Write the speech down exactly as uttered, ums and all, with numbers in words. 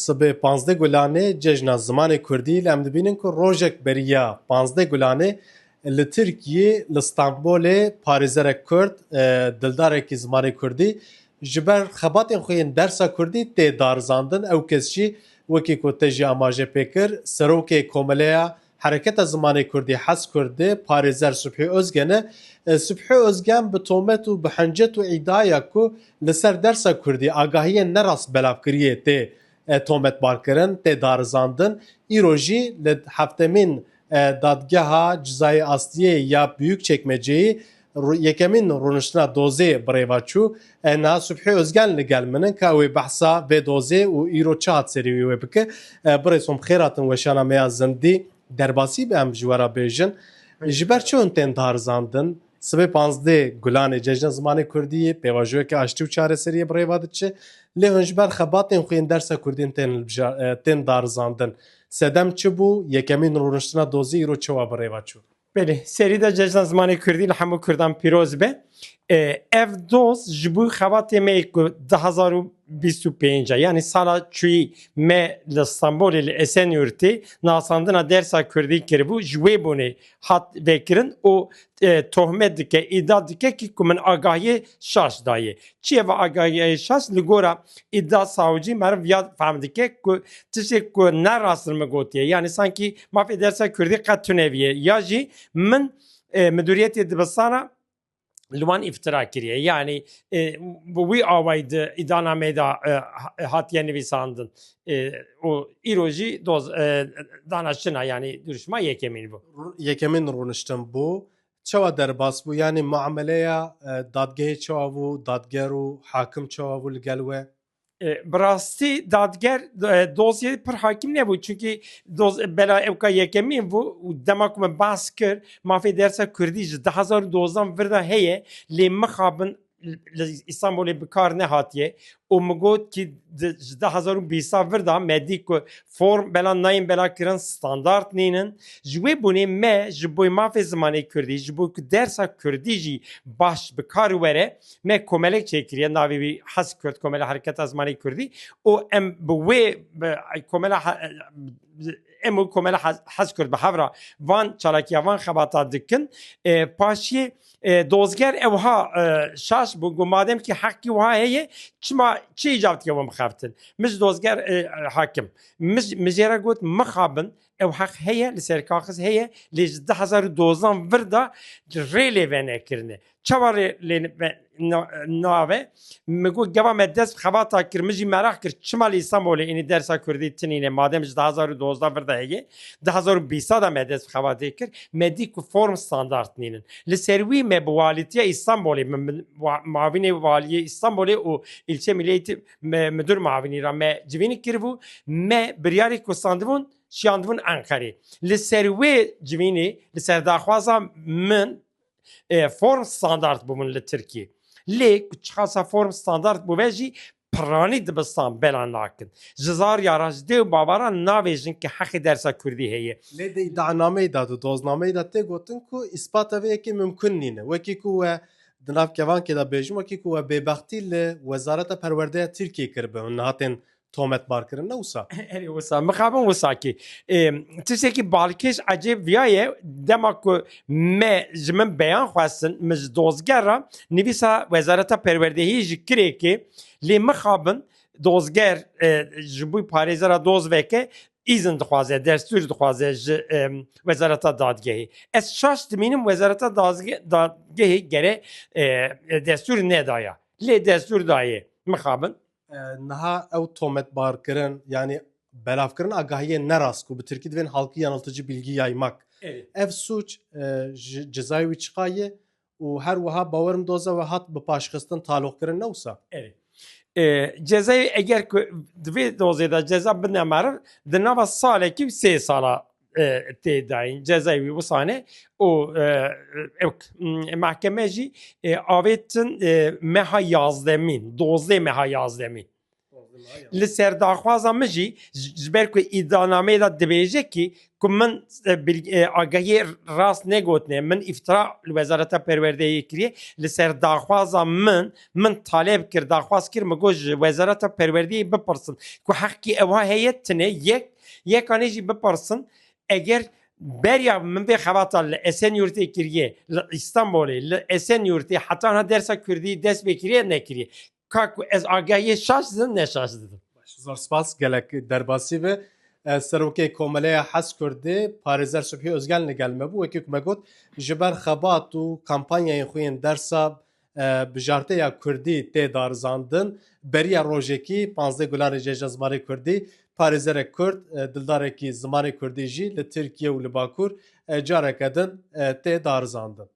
Sibê panzdeh Gulanê cejna zimanê kurdî li em dibînin ku rojek beriya panzdeh Gulanê li Tirkiyê, li Stenbolê parêzerek kurd, e, dildarekî zimanê kurdî ji ber xebatên xwe yên dersa kurdî tê darizandin. Ew kes jî wekî ku te jî amaje pê kir, serokê Komeleya Hereketa Zimanê Kurdî, HESKURD, parêzer Subhî Ozgen e. E, Subhî Ozgen bi tomet û bi hencet û îdiaya ku li ser dersa kurdî agahiyên nerast belavkiriyê tê, e, tometbarkirin, tê darizandin. Îro jî li heftemîn, e, dadgeha cizayê astiyê ya Büyükçekmece'yî ru-, yekemîn rûniştina dozê bi rê ve çû. E, niha Subhî Ozgen li gel min in ka wê behsa vê dozê û îro çi hat serî wî wê bike. E, birêz Hom, xêr hatin weşana me ya zindî. Derbasî bi em ji we re bêjin. Ji ber çi hûn tên darizandin? Sibê panzdeh Gulanê cejna zimanê kurdî yê, pêvajoyeke aştî û çareseriyê bi rê ve diçe. Lê hûn ji ber xebatên xwe yên dersa kurdîn tên hilbija-, e, tên darizandin. Sedem çi bû? Yekemîn rûniştina dozê îro çawa bi rê ve çû? Belê, serî de cejna zimanê kurdî li hemû kurdan pîroz be. E, ev doz ji bo xebatê me yê ku du hazar û bîst û pênc e, yanî sala çûyî me li Stenbolê li Esenyurtê nasandina dersa kurdî kiribû, ji wê bonê hat vekirin û, e, tohmet dike, îda dike ki ku min agahiyê şaş daye. Çi ye va agahiyê şaş? Li gora îda sawicî meriv ya fehm dike ku tiştê ku ne rast in min gotiye. Yanî sankî mafê dersa kurdî qet tune viye. Ya jî min, e, midûriyetê dibistana li wan îftira kiriye. Yanî, e, bi wî awayî di îdanameyê de, e, ha-, hatiye nivîsandin. E, û îro jî doz, e, dana şina, yanî duruşma yekemîn bû. Ru-, yekemîn rûniştin bû. Çawa derbas bû? Yanî muameleya, e, dadgehê çawa bû? Dadger û hakim çawa bû li gel we? E, bi rastî dadger, e, dosyê pir hakim nebû. Çunkî doz-, bela ewka yekemîn bû û dema ku min behs kir, mafê dersa kurdî ji du hazar û dozdeh vir de heye, lê mixabin li Îstanbulê bi kar nehatiye û min got ki di, ji du hazar û bîst vir de me dî ku form bela nayên bela kirin standart nînin. Ji wê bûnê me ji bo mafê zimanê kurdî, ji bo ku dersa kurdî jî baş bi kar were, me komelek çêkiriye, navê wî HESKURD, Komela Hereketa Zimanê Kurdî, û em bi wê, bi, komela he-, em û Komela Hes-, HESKURD bi hev re van çalakiya, van xebata dikin. E, paşiyê, e, dozger ewha, e, şaş bû, got, madem ki heqkî wiha heye, çima çi îcab dike wan bixebtin? Min ji dozger, e, hakim. Min, min jê re got, mixabin, ew heq heye, li ser kaxiz heye, lê ji du hazar û dozdeh vir de rê lê venekirine. Çawa rê lê ve-, na-, nave? Min got, gava me dest bi xebata kir, min jî meraq kir, çima li Îstanbulê ênî dersa kurdî tinîne, madem ji du hazar û dozdeh vir de heye, du hazar û bîst de me dest bi xebatê kir, me dî ku form standart nînin. Li ser wî me bi walîtiya Îstanbulê, min, min, wa-, muavinê waliyê Îstanbulê û îlçe milî eğitim, me, midir muavinî re me civînî kiribû, me biryarê ku standibûn, şiyandibûn Enqerê. Li ser wê civînê, li ser daxwaza min, e, form standart bûbûn li Tirkiyê. Lê ku çiqasa form standart bûbe jî piranî dibistan bela nakin. Ji zarya re ji dê û bava re navêjin ki heqê dersa kurdî heye. Lê di îdianameyê de, di doznameyê de tê gotin ku îspata vê yekê mimkun nîne. Wekî ku we di nav kevankê de bêjim, wekî ku we bêbextî li Wezareta Perwerdeya Tirkiyê kiribe, hûn niha tên tometbar kirin, ne wisa? Erê wisa, mixabin wisa kî. Ê, tiştekî balkêş ecêb viya ye, dema ku me, ji min beyan xwestin, min ji dozger re nivîsa Wezareta Perwerdehiyê jî kirê ki, lê mixabin dozger, e, ji bo parêzera doz veke, îzin dixwaze, destûr dixwaze ji, e, Wezareta Dadgehê. Ez şaş dimînim Wezareta Dazge-, Dadgehê gere, e, destûr nedaya. Lê destûr daye. Mixabin. E, niha ew tometbarkirin, yanî belavkirin agahiyên nerast ku bi tirkî divên halkî yanıltıcı bilgi yaymak. Evet. Ev sûc, e, ji cezayê wî çiqa ye û her wiha bawerim doza we hat bi paşxistin taloqkirin, ne wisa? Evet. E, cezayê eger ku di vê dozê de ceza bine meriv, di nava salekî û sê sala e, tê dayîn. Cezayê wî wisane û, e, ew, m, mehkeme jî, e, avêtin, e, meha yazdemîn, dozdeh meha yazdemîn. Li ser daxwaza min jî ji ji ber ku îdianameyê de dibêje ki ku min e, bilg- e, agahiyê rast negotine, min îftira li Wezareta Perwerdeyê kiriye, li ser daxwaza min, min taleb kir, daxwaz kir, min got ji Wezareta Perwerdeyê bipirsin ku heqkî ewa heye tine, yek, yekanê jî bipirsin, eger beriya min vê xebata li Esenyurtê kiriye, li Îstanbulê, li Esenyurtê heta niha dersa Kurdî dest pê kiriye, nekiriye. Ka ku ez agahiyê şaş didim, ne şaş didim. Baş, zor spas, gelek derbasî be. E, Serokê Komeleya Hez Kurdî, Parêzer Subhî Ozgen li gel me bû. Wekî ku me got, ji ber xebat û kampanyayên xwe yên dersa, e, bijartê ya Kurdî tê darizandin. Beriya rojekî, panzdeh Gulanê Cejna Zimanê Kurdî, parêzerek Kurd, e, dildarekî zimanê Kurdî jî li Tirkiye û li Bakur, e, careke din, e, tê darizandin.